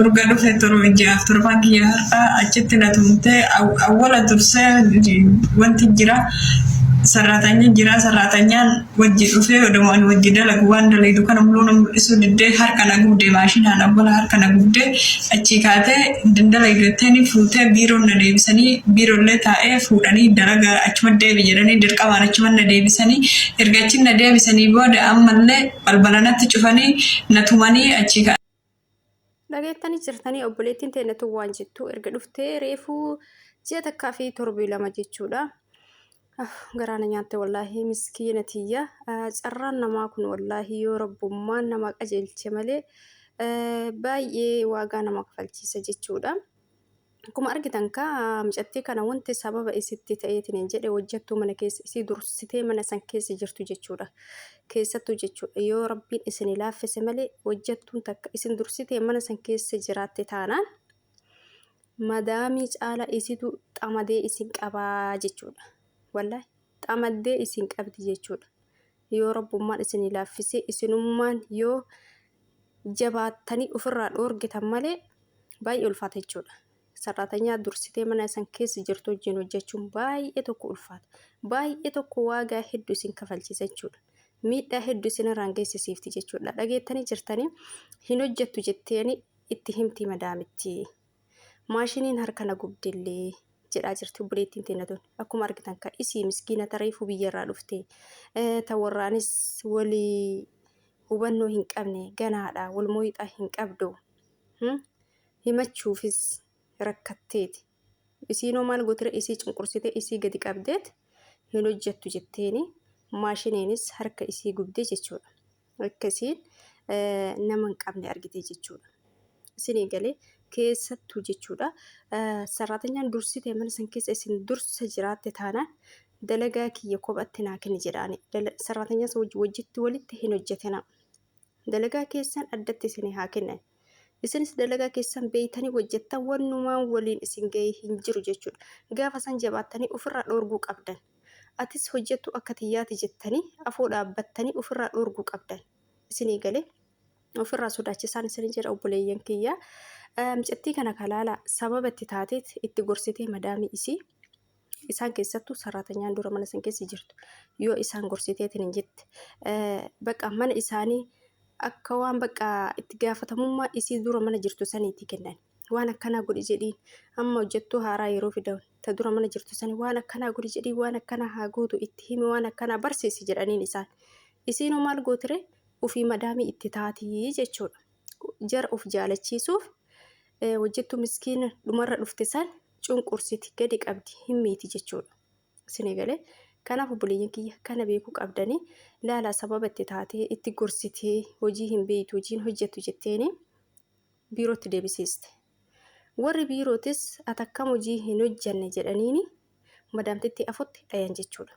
Urga dhufe torba ji'aaf torbaan kiyya har'aa achitti na tumtee awwala dursee wanti jira sarraatanya jira sarraatanyaan wajji dhufee oduma ani wajji dalagu waan dalaydu kana muluu na mul'isuu diddee harka na gubde maashinaan awwala harka na gubde achii kaatee dalaydu jetteeni fuutee biiroon na deebisanii biiroollee taa'ee fuudhanii dalaga achuma deebi jedhanii dirqamaan achuma na deebisanii erga achi na deebisanii booda ammallee balbala natti cufanii na tumanii achii ka'anii. Dhageettanii jirtanii obboleettiin teenna tun waan jettu erga dhuftee reefuu ji'a takkaa fi torbii lama jechuudha. Garaa na nyaatte wallaahi miskiina tiyya. Carraan namaa kun wallaahi yoo rabbummaan nama qajeelche malee baay'ee waagaa nama kafalchiisa jechuudha. Akkuma argitan kaa mucattii kana wanti sababa isitti ta'eetiin hin jedhe hojjettuu mana keessa isii dursitee mana san keessa jirtu jechuudha. Keessattuu jechuudha yoo rabbiin isin laaffise malee hojjettuun takka isin dursitee mana san keessa jiraatte taanaan madaamii caala isitu xamadee isin qabaa jechuudha. Wallaahi xamaddee isin qabdi jechuudha. Yoo rabbummaan isin laaffise isinummaan yoo jabaattanii ofirraa dhoorgitan malee baay'ee ulfaata jechuudha. Sarraatanyaa dursitee mana san keessa jirtu wajjin hojjechuun baay'ee tokko ulfaata. Baay'ee tokko waagaa hedduu isin kafalchiisa jechuudha. Miidhaa hedduu isinirraan geessisiifti jechuudha. Dhageettanii jirtanii hin hojjettu jetteeni itti himti madaamitti. Maashiniin harka na gubdillee jedhaa jirti obboleettiin teenya tun. Akkuma argitan ka isii miskiina tareefuu biyyarraa dhufte. Ta warraanis walii hubannoo hin qabne ganaadha wal mooyixaa hin qabdu. Himachuufis rakkatteeti. Isiinoo maal gootire isii cunqursitee isii gadi qabdeet hin hojjettu jetteeni maashiniinis harka isii gubde jechuudha. Akka isiin nama hin qabne argite jechuudha. Isinii galee keessattuu jechuudha. Sarraatanyaan dursitee mana san keessa isin dursa jiraatte taanaan dalagaa kiyya kophatti naa kenni jedhaani. Sarraatanyaan wajjitti walitti hin hojjetina. Dalagaa keessan addatti isinii haa kennan. Isinis dalagaa keessan beeytanii hojjettan wannumaan waliin isin gahee hin jiru jechuudha. Gaafa san jabaattanii ofirraa dhoorguu qabdan. Atis hojjettu akka tiyyaati jettanii afoo dhaabbattanii ofirraa dhoorguu qabdan. Isinii galee ofirraa sodaachisaan isin jedha obboleeyyan kiyya. Mucattii kana kalaala sababa itti taateet itti gorsitee madaamii isii isaan keessattuu sarraatanyaan dura mana san keessa jirtu yoo isaan gorsiteetiin hin jette bakka mana isaanii akka waan bakka itti gaafatamummaa isii dura mana jirtu saniitti kennan waan akkanaa godhi jedhiin amma hojjettuu haaraa yeroo fidan ta dura mana jirtu sanii waan akkanaa godhi jedhiin waan akkanaa haa gootu itti himi waan akkanaa barsiisi jedhaniin isaan isiinoo maal gootire ofii madaamii itti taatii jechuudha jara of jaalachiisuuf hojjettuu miskiina dhumarra dhufte san cunqursiti gadi qabdi hin miiti jechuudha. Isinii galee kanaaf obboleeyyan kiyya kana beekuu qabdanii laalaa sababa itti taatee itti gorsitee hojii hin beektu hojiin hojjettu jetteeni biirootti deebisiiste. Warri biirootis ati akkam hojii hin hojjanne jedhaniini madaamtitti afutti dhayan jechuudha.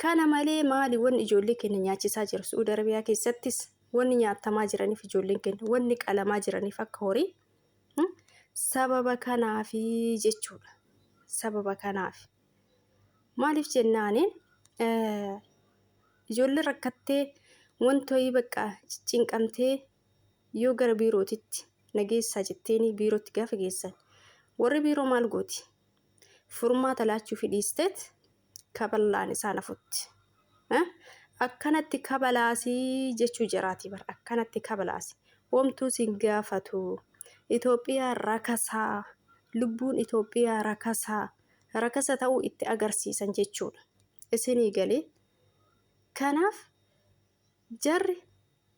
Kana malee maali wanni ijoollee keenya nyaachisaa jiru Su'uud Arabiyaa keessattis wanni nyaatamaa jiraniif ijoolleen keenya wanni qalamaa jiraniif akka horii sababa kanaafi jechuudha. Sababa kanaafi. Maaliif jennaani ijoolleen rakkattee wanta wayii bakka cinqamtee yoo gara biirootitti na geessaa jetteeni biirootti gaafa geessan warri biiroo maal gooti? Furmaata laachuufi dhiisteet kaballaan isaan afutti. Akkanatti kabalaasii jechuu jaraati bar akkanatti kabalaasi. Homtuu sin gaafatu. Itoophiyaa rakasaa. Lubbuun Itoophiyaa rakasaa. Rakasa ta'uu itti agarsiisan jechuudha. Isinii galee. Kanaaf Jarri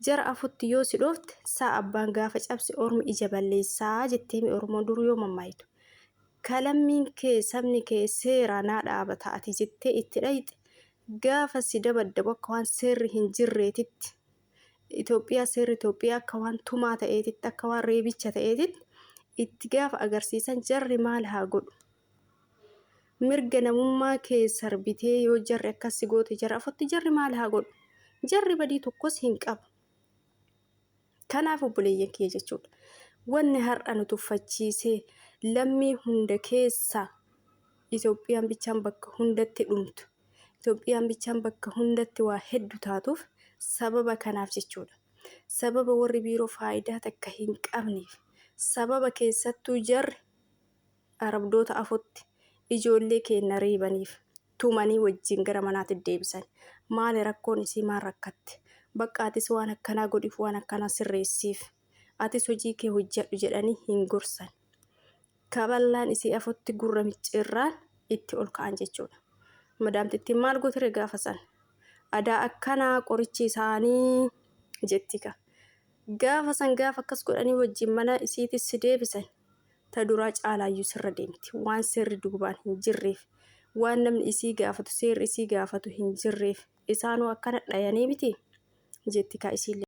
jara afutti yoo si dhoofte saa abbaan gaafa cabse ormi ija balleessaa jetteemi Oromoon dur yoo mammaayitu. Ka lammiin kee sabni kee seeraa naa dhaabata ati jettee itti dhayxe gaafa si dabaddabu akka waan seerri hin jirreetitti Itoophiyaa seerri Itoophiyaa akka waan tumaa ta'eetitti akka waan reebicha ta'eetitti itti gaafa agarsiisan jarri maal haa godhu? Mirga namummaa kee sarbitee yoo jarri akkas si goote jara afotti jarri maal haa godhu? Jarri badii tokkos hin qabu. Kanaaf obboleeyyan kiyya jechuudha. Wanni har'a nu tuffachiisee lammii hunda keessaa Itoophiyaan bichaan bakka hundatti dhumtu. Itoophiyaan bichaan bakka hundatti waa heddu taatuuf sababa kanaaf jechuudha. Sababa warri biiroo faayidaa takka hin qabneef. Sababa keessattuu jarri Arabdoota afotti ijoollee keenna reebaniif tumanii wajjin gara manaatti deebisan. Maali rakkoon isii, maal rakkatte? Bakka atis waan akkanaa godhiif, waan akkanaa sirreessiif. Atis hojii kee hojjedhu jedhanii hin gorsan. Kaballaan isii afotti gurra micciirraan itti ol ka'an jechuudha. Madaamtittiin maal gootire gaafa san? Adaa akkanaa qorichi isaanii jetti ka. Gaafa san gaafa akkas godhanii wajjin mana isiitis si deebisan, ta duraa caalaayyuu sirra deemti. Waan seerri duubaan hin jirreef, waan namni isii gaafatu, seerri isii gaafatu hin jirreef, isaanuu akkana dhayanii miti jetti kaa isiillee.